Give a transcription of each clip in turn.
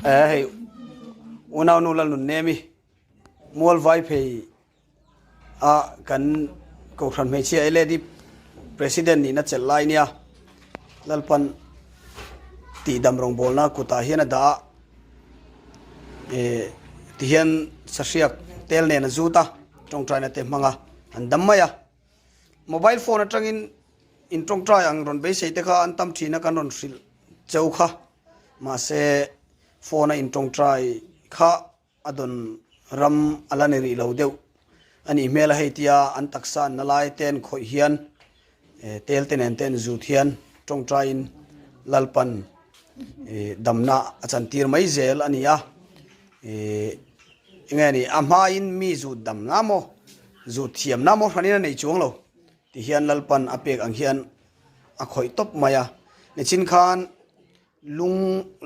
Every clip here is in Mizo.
Hei unaunu Lalnunnemi mual vai phei a kan kohhran hmeichhia LAD president nihna chelh lai nia Lalpan tihdam rawngbawlna kutah hian a dah a eh tihian sahriak tel nen a zut a tawngtaina te hmang a an dam mai a mobile phone atangin in tawngtai ang rawn beisei te kha an tam thin a kan rawn hrilh cheu kha mahse phone a in tawngtai kha A dawn ram a la ni rih lo deuh a nih hmel a, hei tia an taksa an na lai te an khawih hian tel te nen te an zut hian tawngtaiin Lalpan damna a chantir mai zel a ni a, enge ni a hmain mi zut damna maw zut thiamna maw hranin a nei chuang lo ti hian Lalpan a pek ang hian a khawih tawp mai a, nichin khan. Lung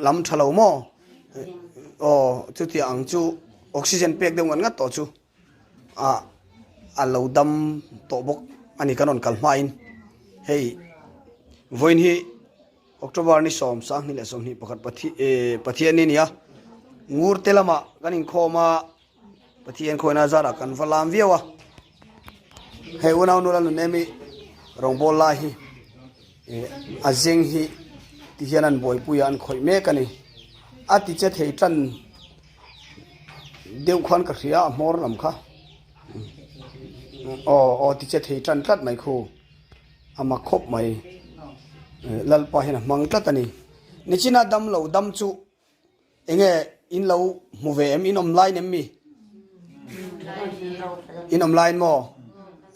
lam tha lo maw? Aw, chutia ang chu oxygen pek deuh ngat ngat tawh chu ah a lo dam tawh bawk a ni kan rawn kal hmain. Hei vawiin hi October ni 21 Pathian ni a ni a, ngur te lamah kan inkhawm a. Pathian khawina zarah kan va lam viau a, hei unau nula nunemi rawngbâwl lai hi a zeng hi ti hian an buaipui a an khawih mek a ni. A ti che thei tan deuh khan ka hria a hmawr lam kha aw aw ti che thei tan tlat mai khu a mak khawp mai Lalpa hian a hmang tlat a ni. Nichina dam lo dam chu. Enge in lo hmu ve em? In awm line em mi? In awm line maw?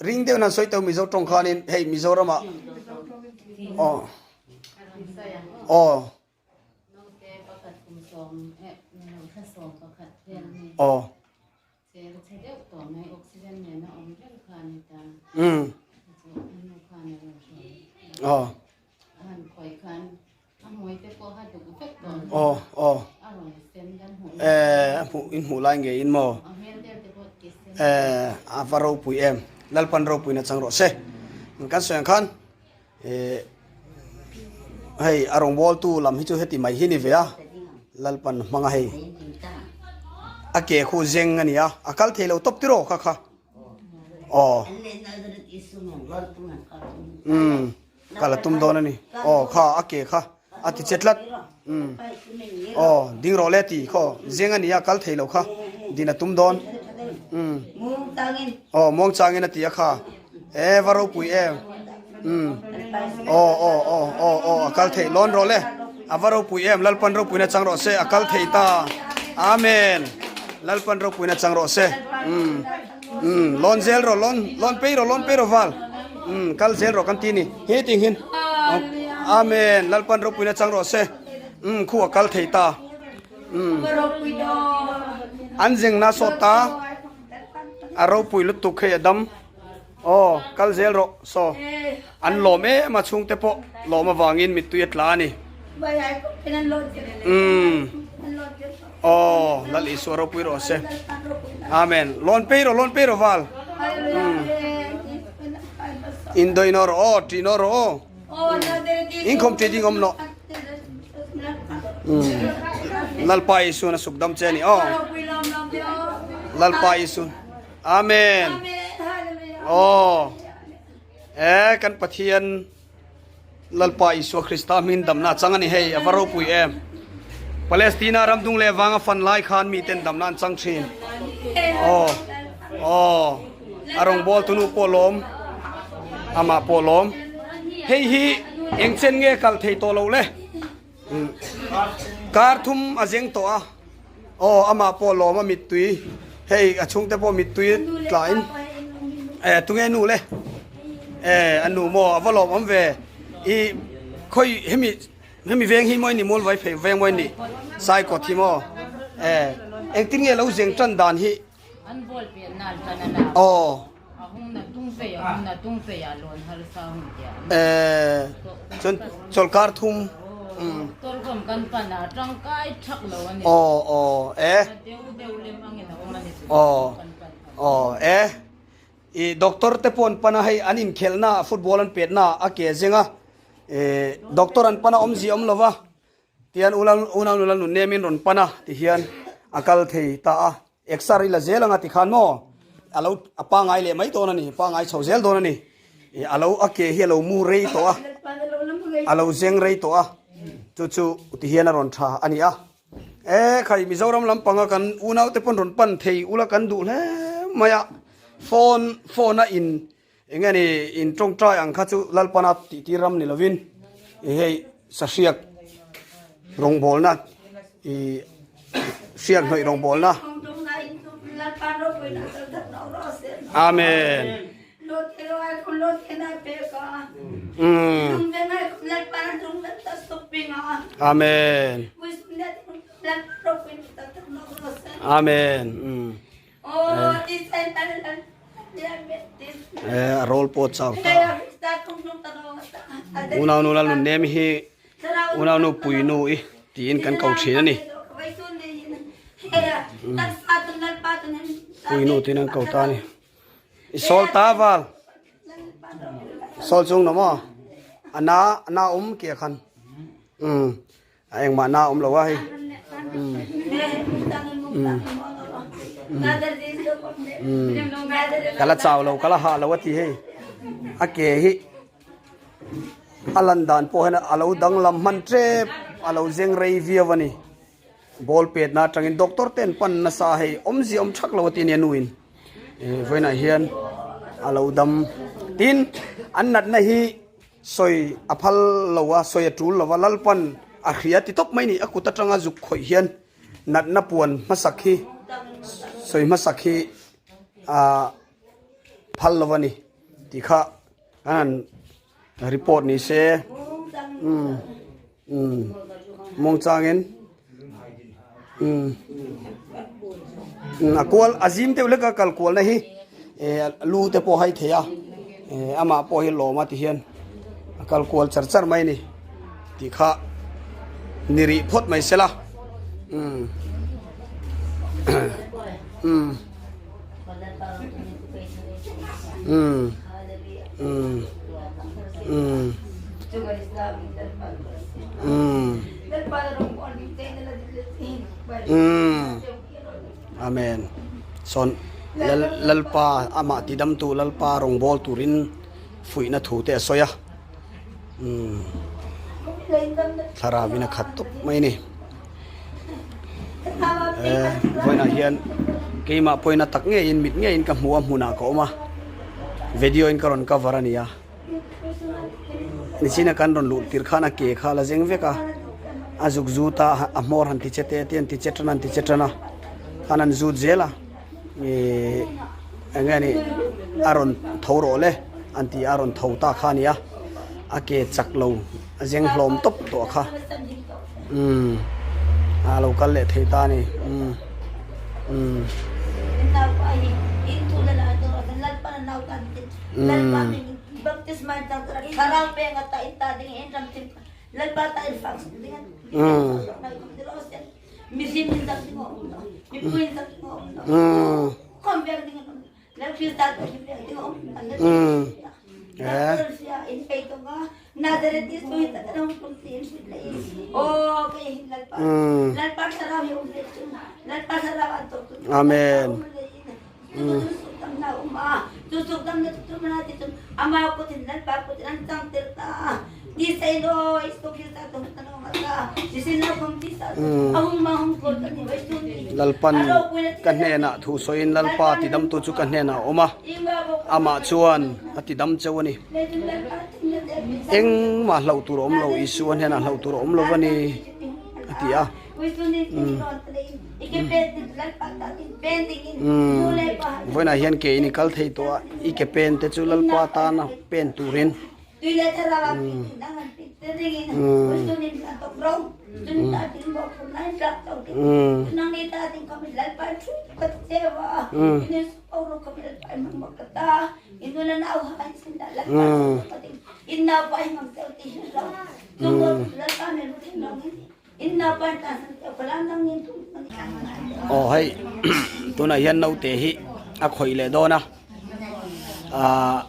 Ring deuh nan sawi teu Mizo tawng khanin hei Mizoramah aw aw aw um aw Aw aw eh a hmuh in hmuh lai ngei in maw eh a va ropui em Lalpan ropui na chang rawh se kan sawi ang khan eh hei a rawngbâwl tu lam hi chu heti mai hi ni ve a Lalpan hmanga hei a ke khu zeng a ni a a kal thei lo tawp tiraw kha kha aw umm. Kal a tum dawn a ni. Aw kha a ke kha a ti che tlat. Umm. Aw ding rawh le ti khaw zeng a nia kal thei lo kha din a tum dawn. Umm. Aw muang changin a ti a kha. E va ropui em. Umm. Aw aw aw aw aw a kal thei lawn rawh le. A va ropui em Lalpan ropuina chang rawh se a kal thei ta. Amen. Lalpan ropuina chang rawh se. Umm. Umm lawn zel rawh lawn lawn pei rawh lawn pei rawh val umm kal zel rawh kan ti ni hi ting hin amen lalpan ropuina chang rawh se umm khu a kal thei ta umm an zeng na sawt ta a ropui lutuk hei a dam aw kal zel rawh saw an lawm em a chhungte pawh lawm avangin mittui a tla a ni umm Aw Lal Isua ropui rawh se. Amen. Lawn pei rawh, lawn pei rawh val. Mm. Indoi no rawh aw, ṭih no rawh aw. In khawm ṭih ding awm no. Mm. Lalpa Isu na suk dam che ni aw. Lalpa Isu. Amen. Aw. Eh kan Pathian Lalpa Isua Krista hming damna a chang a ni hei, a va ropui em. Palestina ram dung leh vanga fan lai khan miten damna an chang thin. Aw, aw, a rawngbâwl tunu pawh lawm, amah pawh lawm. Hei hi eng chen nge kal thei tawh lo le? Kar thum a zeng tawh a, aw, amah pawh lawm a mittui, hei a chhungte pawh mittui tlain, eh, tunge nu le? Eh, a nu maw, a va lawm awm ve, i khawi hemi hemi veng hi maw i ni mual vai phei veng maw i ni Saikawt hi maw, eh, engtin nge lo zeng tan dan hi? An bawl pian nan tan a na. Aw. A hung na tung fei a hung na tung fei a lawn har sa hung tia. Eh, chuan chawlhkar thum. Um. Tawlkhawm kan pan a tangkai thak lo a ni. Aw aw eh. Deuh deuh lem angin a awm a ni. Aw aw eh. I doctor te pawh an pan a hei an inkhelhna football an petna a ke zeng a. Eh doctor an pan a awmzia awm lova. Tihian unau nula nun nemin rawn pan a tihian a kal thei ta a. Exer i la zel anga tikhan maw a lo a pangai leh mai dawn a ni, pangai chho zel dawn a ni. A lo a ke hi a lo mu rei tawh a, a lo zeng rei tawh a, chu chu tihian a rawn tha a ni a. E khai Mizoram lampanga kan unaute pawn rawn pan thei ula kan duh hle mai a, phone phone a in Eng nge ni in tawngtai ang kha chu Lalpana tih tir ram ni lovin i hei sahriak rawngbawlna i hriak hnawih rawngbawlna. Amen. Amen. Amen. A roll pawh chau ta. Unau nu Lalnun nem hi unau nu pui nu i tiin kan ko thin a ni. Pui nu tiin an ko ta a ni. I sawl ta val. Sawl chung no maw? A na a na awm kia khan. Um A engmah na awm lo a hei. Ka la chau lo, ka la hah lo a ti hei. A ke hi a lan dan pawh hian a lo danglam hman tep, a lo zeng rei viau a ni. Ball pet na atangin doctor te an pan nasa a hei, awmzia awm thak lo a ti a nia nuin. Vawiinah hian a lo dam. Tin, an natna hi Sawi a phal lo a, sawi a tul lo a, Lalpan a hria ti tawp mai ni, a kut atanga zuk khawih hian natna puan hmasak hi, sawi hmasak hi a phal lo a ni tih kha kan han report ni se, umm umm muangchangin umm a kual a zim deuh hlek a kal kualna hi eh lu te pawh a hai thei a eh amah pawh hi lawm a ti hian a kal kual char char mai a ni tih kha ni rih phawt mai se la umm umm umm umm umm umm umm Amen sawn lal lalpa amah tidamtu lalpa rawngbâwl turin fuihna thu te a sawi a umm thlarauin a khat tawp mai a ni eh vawiinah hian keimah pawhin a tak ngeiin mit ngeiin ka hmu a hmunah ka awm a video in ka rawn cover a ni a. Nichina kan rawn luh tir khan a ke kha a la zeng vek a, a zuk zut a, a hmawr han ti che te te an ti che tan a an ti che tan a, khan an zut zel a, ihh eng nge ni a rawn tho rawh le an ti a, a rawn tho ta kha a ni a, a ke chak lo a zeng hlawm tawp tawh kha umm a lo kal leh thei ta a ni umm umm. Amen. Lalpan ka hnenah thu sawiin Lalpa tidamtu chu ka hnenah a awm a, amah chuan a tidam cheu a ni. Engmah hlauh tur a awm lo, Isua hnenah hlauh tur a awm lo a ni, a ti a. Vawiinah hian ke in i kal thei tawh a, i ke pen te chu Lalpa tana pen turin. Aw hei tunah hian naute hi a khawih leh dawn a ahh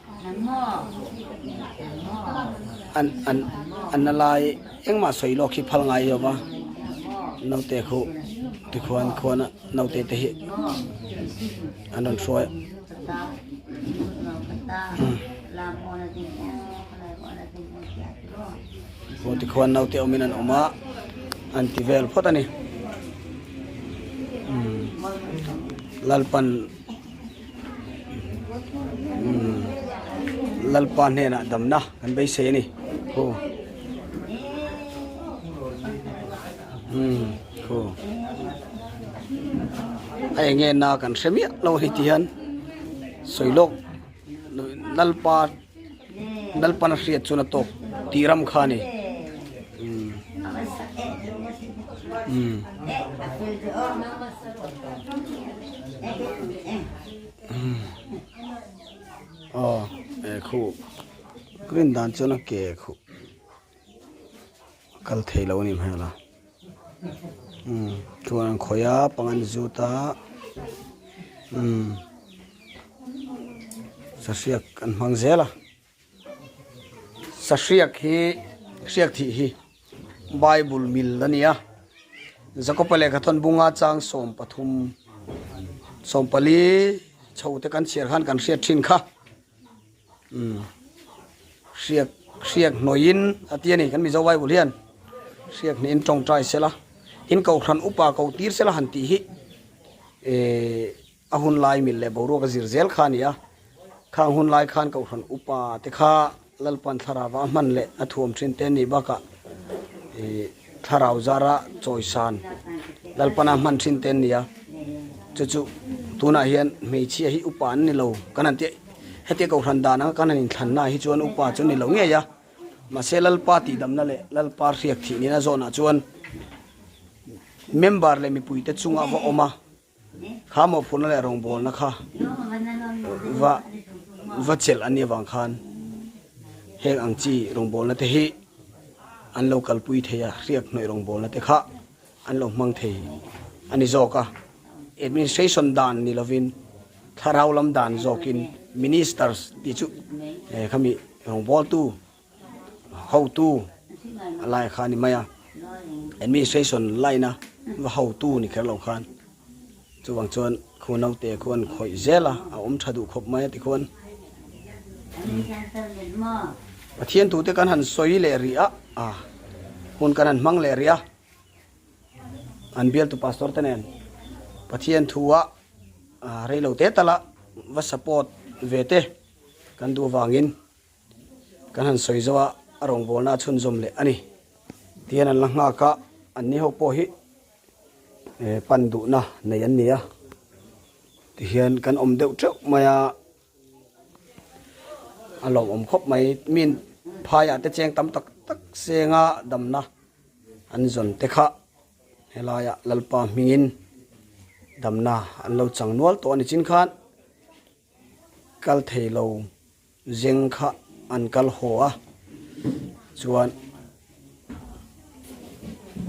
an an an na lai engmah sawi lawk hi phal ngai lo va. Naute khu tikhuan khuan a naute te hi an rawn hruai aw tikhuan naute awmin an awm a an ti vel phawt a ni Lalpan Lalpa hnenah damna kan beisei a ni khu khu a eng nge na kan hre miah lo hei ti hian sawi lawk Lalpa Lalpan a hriat chuan a tawk tih ram kha a ni. Aw he khu green dan chuan a ke khu a kal thei lo a ni hmel a chuan an khawih a pang an zut a umm sahriak an hmang zel a. Sahriak hi hriak thih hi Bible mil a ni a, Jakopa lehkha thawn bunga chang 13 14 chho te kan chhiar khan kan hriat thin kha umm hriak hriak hnawiin a ti a ni kan Mizo Bible hian hriak hnihin tawngtai sela tin kohhran upa ko tir sela han tih hi ehh. A hun lai mil leh boruak a zir zel kha a ni a, khang hun lai khan Kohhran upa te kha Lalpan thlarau a hman leh a thuam thin te nih bakah ih thlarau zara chawisan Lalpan a hman thin te an ni a, chu chu tunah hian hmeichhia hi upa an ni lo kan han tih hetia Kohhran dan anga kan han inthlanna hi chuan upa chu ni lo ngei a, mahse Lalpa tihdamna leh Lalpa hriak thih nena zawnah chuan member leh mipuite chunga va awm a. Kha mawhphurhna leh rawngbawlna kha va va chelh an nih avang khan heng ang chi rawngbawlna te hi an lo kalpui thei a, hriak hnawih rawngbawlna te kha an lo hmang thei a ni zawk a. Administration dan ni lovin thlarau lam dan zawkin ministers tih chu khami rawngbawltu hotu a lai kha a ni mai a administration line a va hotu ni kher lo khan chuvang chuan khu naute khu an khawih zel a a awm tha duh khawp mai a tikhuan Pathian tute kan han sawi leh rih a a hun kan han hmang leh rih a an bialtu pastor te nen Pathian thu a reilo te tala va support ve te kan duh avangin. Kan han sawi zo a, a rawngbawlna a chhunzawm leh a ni. Tihian an la nghak a, an ni ho pawh hi pan duhna nei an ni a. Tihian kan awm deuh teuh mai a, a lawmawm khawp mai. Min phaiah te cheng tam tak tak senga damna an zawn te kha helaiah Lalpa hmingin damna an lo chang nual tawh a ni chin khan kal thei lo. Zeng kha an kal haw a chuan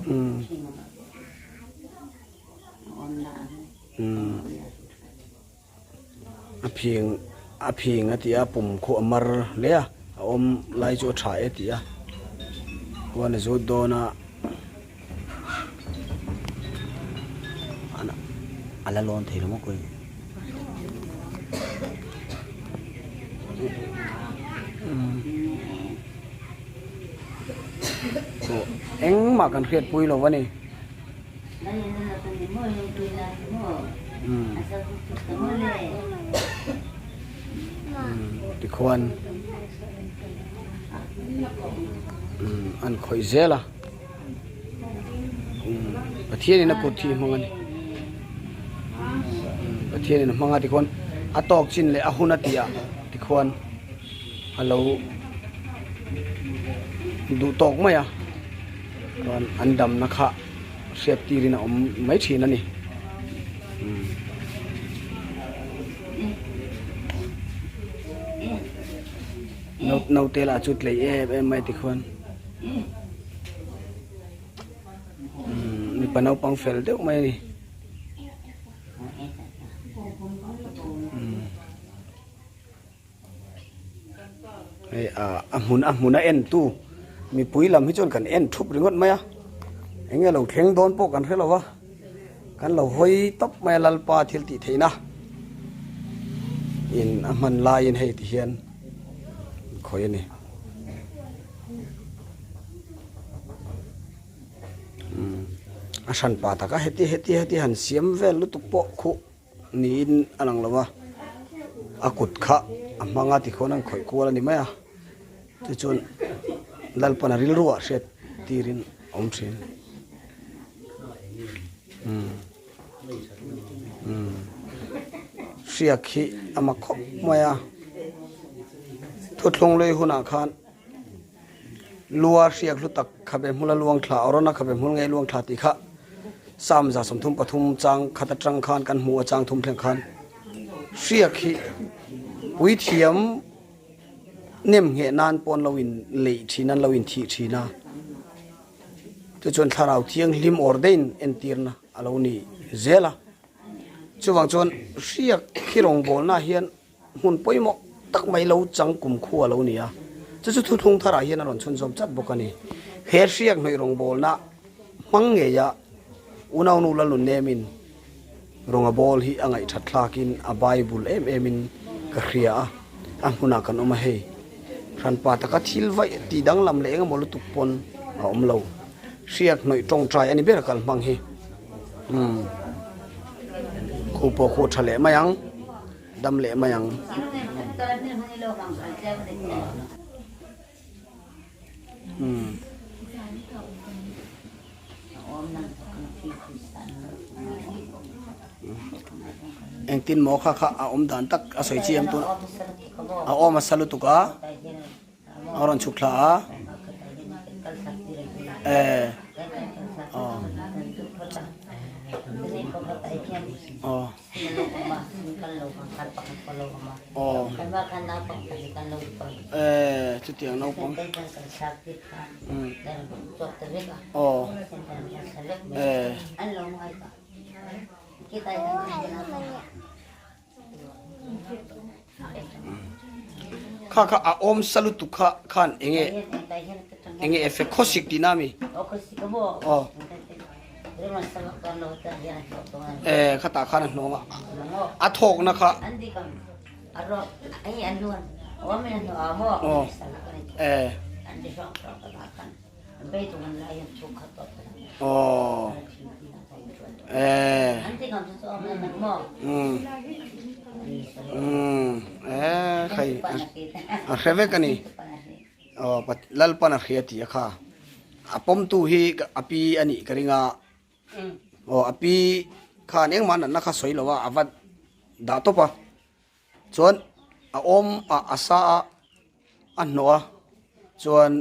umm umm a phing a phing a ti a pum khu a mar hle a a awm lai chu a tha e ti a huan a zut dawn a a la lawn thei lo maw kawih. Engmah kan hriat pui lo a ni. Tikhuan an khawih zel a. Pathianin a kut hi a hmang a ni. Pathianin a hmang a tikhuan a tawk chin leh a hun a tih ah tikhuan a lo duh tawk mai a chuan an damna kha hriat tirin a awm mai thin a ni. Naute lah chu tlei em em mai tikhuan. Mipa naupang fel deuh mai a ni. Hei a hmun a hmun a en tu mipui lam hi chuan kan en thup ringawt mai a. Enge lo thleng dawn pawh kan hre lo va, kan lo hawi tawp mai a Lalpa thil tih theihna in a hman laiin hei ti hian khawi a ni. A hran pa taka heti heti heti han siam vel lutuk pawh khuh niin a lang lo va, a kut kha a hmang a tikhawn an khawih kual a ni mai a, chu chuan Lalpana rilruah hriat tirin a awm thin. Hriak hi a ma khawp mai a, thuthlung lui hunah khan Lua hriak hlu tak khabe hmula luang thla, Arona khabe hmul ngei luang thla tih kha Psalm 133 chang khat atang khan kan hmu a chang thum thleng khan hriak hi puithiam nem ngheh nan pawn lo in leih thin an lo in thih thin a, chu chuan thlarau thianghlim ordain entirna a lo ni zel a, chuvang chuan hriak hi rawngbawlna hian Hmun pawimawh tak mai lo chang kum khu a lo ni a, chu chu thuthlung tharah hian a rawn chhunzawm chat bawk a ni. He hriak hnawih rawngbawlna hmang ngeia unaunu Lalun nemin rawnga bawl hi a ngaihthat thlakin a Bible em emin ka hria a, a hmunah kan awm a hei. Hranpa taka thil vaih tih danglam leh engemaw lutuk pawn a awm lo. Hriak hnawih tawngtai a ni ber kal hmang hi. Umm. Khu pawh khu tha leh mai ang. Dam leh mai ang. Umm. Engtin maw kha kha a awm dan tak a sawi chi em tun a awm a sa lutuk a a rawn chhuk thla a eh aw aw. Aw eh chutiang naupang aw eh kha kha a awm sa lutuk kha khan enge enge effect khawsik tihna a mi aw eh khatah khan a hnawng a a thawkna kha aw eh aw eh umm umm eh khai a hre vek a ni aw Lalpan a hria tih a kha a pawmtu hi a pi a nih ka ring a aw a pi khan engmah natna kha sawi lo a a va dah tawp a. Chuan a awm a a sa a a hnawh a chuan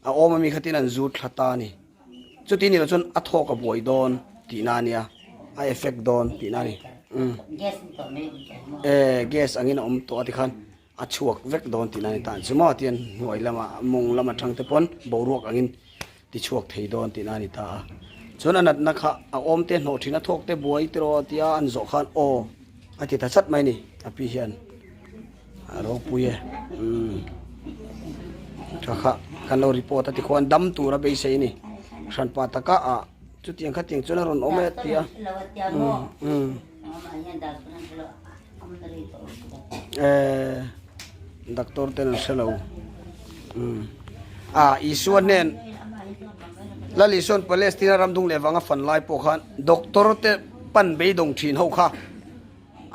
a awm ami khatin an zut thla ta a ni chuti ni lo chuan a thawk a buai dawn tihna a nia a effect dawn tihna a ni umm eh gas angin a awm tawh a tikhan a chhuak vek dawn tihna a ni ta ang chu maw tihian hnuai lamah mawng lam atang te pawn boruak angin ti chhuak thei dawn tihna a ni ta a. Chuan a natna kha a awm te hnawh thin a thawk te buai tiraw tia an zawh khan aw a ti ta chat mai ni a pi hian a ropui e umm tha kha kan lo report a ti khuan dam tur a beisei a ni hranpa taka ah chutiang khatiang chuan a rawn awm e tia umm umm eh doctor ten an hre lo umm ah Isua hnen Lal Isuan Palestina ram dung leh vanga fan lai pawh khan doctor te pan beidawng thin ho kha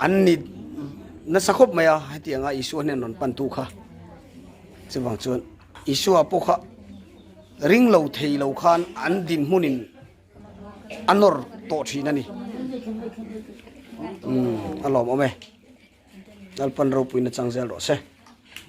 an ni nasa khawp mai a hetianga Isua hnen rawn pan tu kha chuvang chuan Isua pawh kha ring lo thei lo khan an dinhmunin a nawr tawh thin a ni umm a lawmawm e Lalpan ropuina chang zel rawh se.